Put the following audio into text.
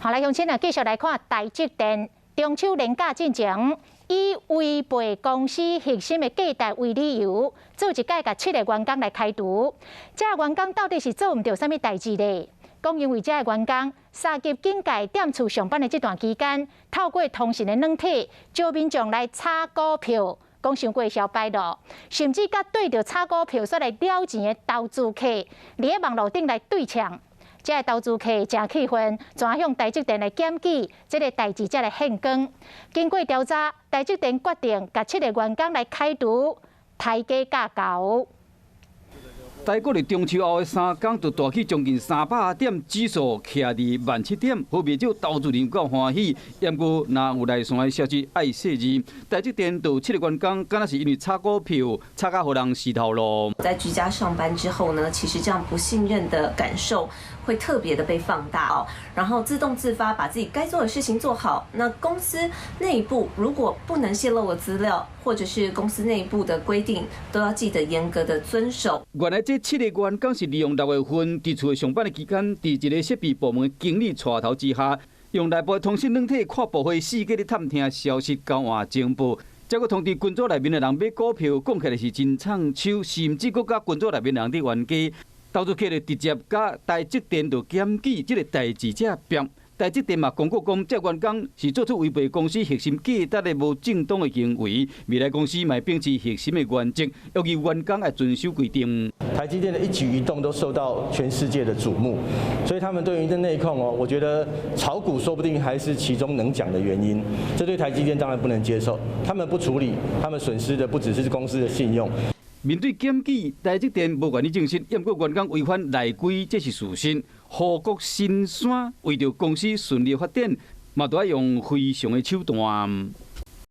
好，來鄉親啊，繼續來看台積電中秋連假進前，以違背公司核心的價值為理由，做一擺共七個員工來開除。這個員工到底是做毋著啥物代誌咧？講因為這個員工三級警戒踮厝上班的這段期間，透過通訊的軟體招民眾來炒股票，講傷過囂敗露，甚至佮對著炒股票煞來撩錢的投資客，佇咧網路頂來對嗆。這個投資客誠氣憤，轉向台積電來檢舉，這個代誌才來現光。經過調查，台積電決定共七個員工來開除，刣雞教猴。台股佇中秋後的3工就大起將近300點，指數徛佇17,000點，予袂少投資人夠歡喜。毋過，若有內線的消息愛細膩，台積電就七個員工，敢若是因為炒股票炒甲予人死頭路。在居家上班之後呢，其實這樣不信任的感受會特別的被放大哦，然後自動自發把自己該做的事情做好。那公司內部如果不能洩露的資料，或者是公司內部的規定，都要記得嚴格的遵守。原來這七個員工是利用6月份佇厝上班的期間，佇一个設備部門經理帶頭之下，用內部的通訊軟體跨部會四界咧探聽消息、交換情報。這閣通知群組內面的人買股票，講起來是真衝手，甚至閣佮群組內面的人佇冤家。投資客就直接共台積電就檢舉這个代誌才變。台積電嘛公告講，這員工是做出違背公司核心價值的無正當的行為。未來公司嘛秉持核心的原則，要求員工愛遵守規定。台積電的一舉一動都受到全世界的矚目，所以他們對於這內控哦，我覺得炒股說不定還是其中能講的原因。這對台積電當然不能接受，他們不處理，他們損失的不只是公司的信用。面對檢舉，台積電無願意證實，毋過員工違反內規，這是事實。護國神山為著公司順利發展，嘛都愛用非常的手段。